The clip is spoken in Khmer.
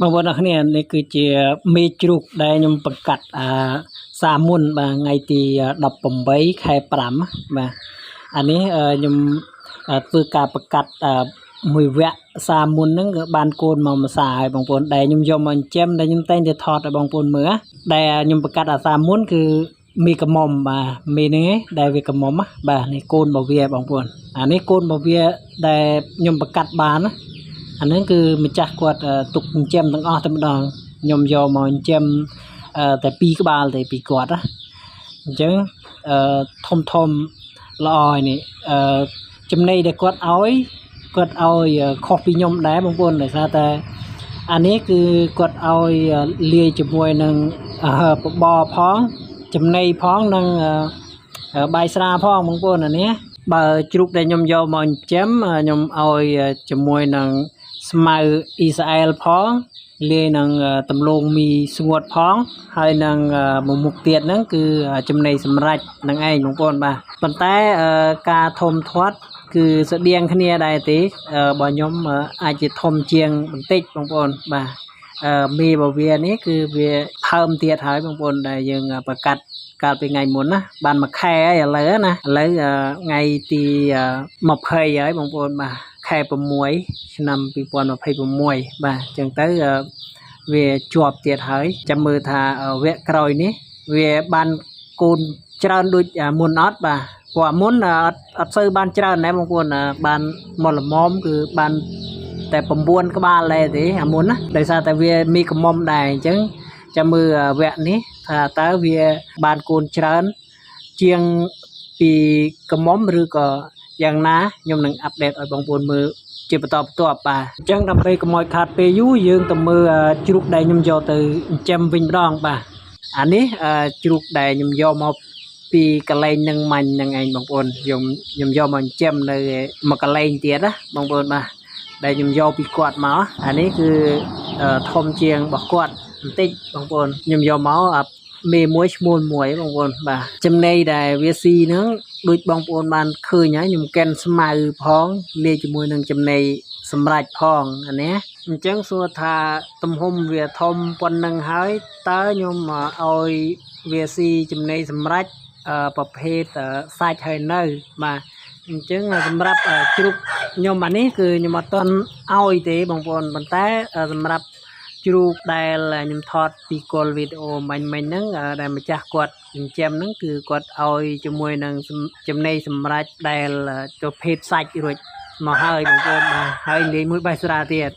បងប្អូនអរគ្នានេះគឺជាមេជ្រូកដែលខ្ញុំបង្កាត់អាសាមុនបាទថ្ងៃទី18ខែ5បាទអានេះខ្ញុំធ្វើការបង្កាត់មួយវគ្គសាមុនហ្នឹងក៏បានកូនមកម្សាហើយបងប្អូនដែលខ្ញុំយកមកចិញ្ចឹមដែលខ្ញុំតែងតែថតឲ្យបងប្អូនមើលដែលខ្ញុំបង្កាត់អាសាមុនគឺមីកមុំបាទមីហ្នឹងឯងដែលវាកមុំបាទនេះកូនរបស់វាបងប្អូនអានេះកូនរបស់វាដែលខ្ញុំបង្កាត់បានណាអាហ្នឹងគឺម្ចាស់គាត់ទុកចិញ្ចឹមទាំងអស់តែម្ដងខ្ញុំយកមកចិញ្ចឹមតែពីរក្បាលទេពីគាត់ណាអញ្ចឹងធំធំល្អហើយនេះចំណីដែលគាត់ឲ្យគាត់ឲ្យខុសពីខ្ញុំដែរបងប្អូនដោយសារតែអានេះគឺគាត់ឲ្យលាយជាមួយនឹងបបរផងចំណីផងនិងបាយស្រាផងបងប្អូនអានេះបើជ្រូកដែលខ្ញុំយកមកចិញ្ចឹមខ្ញុំឲ្យជាមួយនឹងស្មៅអ៊ីស្រាអែលផងលាយនឹងដំឡូងមីស្ងួតផងហើយនឹងមួយមុខទៀតហ្នឹងគឺចំណីសម្រេចនឹងឯងបងប្អូនបាទប៉ុន្តែការធំធាត់គឺស្តៀងគ្នាដែរទេបើខ្ញុំអាចជាធំជាងបន្តិចបងប្អូនបាទមីរបស់វានេះគឺវាផើមទៀតហើយបងប្អូនដែលយើងប្រកាសកាលពីថ្ងៃមុនណាបានមួយខែហើយឥឡូវណាឥឡូវថ្ងៃទី20ហើយបងប្អូនបាទខែ6ឆ្នាំ2026បាទអញ្ចឹងទៅវាជាប់ទៀតហើយចាំមើលថាវគ្គក្រោយនេះវាបានកូនច្រើនដូចមុនអត់បាទព្រោះមុនអត់សូវបានច្រើនដែរបងប្អូនបានមកល្មមគឺបានតែ9ក្បាលដែរទេអាមុនណាដោយសារតែវាមីកមុំដែរអញ្ចឹងចាំមើលវគ្គនេះថាតើវាបានកូនច្រើនជាងពីកមុំឬក៏យ៉ាងណាខ្ញុំនឹងអាប់ដេតឲ្យបងប្អូនមើលជាបន្តបន្ទាប់បាទអញ្ចឹងដើម្បីកុំឲ្យខាតពេលយូរយើងទៅមើលជ្រូកដែលខ្ញុំយកទៅចិញ្ចឹមវិញម្ដងបាទអានេះជ្រូកដែលខ្ញុំយកមកពីកន្លែងនឹងមាញ់នឹងឯងបងប្អូនខ្ញុំយកមកចិញ្ចឹមនៅមួយកន្លែងទៀតណាបងប្អូនបាទដែលខ្ញុំយកពីគាត់មកអានេះគឺធំជាងរបស់គាត់បន្តិចបងប្អូនខ្ញុំយកមកមេមួយឈ្មោះមួយបងប្អូនបាទចំណីដែលវាស៊ីហ្នឹងដូចបងប្អូនបានឃើញហើយខ្ញុំកិនស្មៅផងលាយជាមួយនឹងចំណីសម្រាប់ផងអានេះអញ្ចឹងសួរថាទំហំវាធំប៉ុណ្ណឹងហើយតើខ្ញុំឲ្យវាស៊ីចំណីសម្រាប់ប្រភេទសាច់ហើយនៅបាទអញ្ចឹងសម្រាប់ជ្រូកខ្ញុំអានេះគឺខ្ញុំអត់ទាន់ឲ្យទេបងប្អូនប៉ុន្តែសម្រាប់ជ្រូកដែលខ្ញុំថតពីគល់វីដេអូមិញហ្នឹងដែលម្ចាស់គាត់ចិញ្ចឹមហ្នឹងគឺគាត់ឲ្យជាមួយនឹងចំណីសម្រាប់ដែលប្រភេទសាច់រួចមកហើយបងប្អូនបាទហើយលាយមួយបាយស្រាទៀត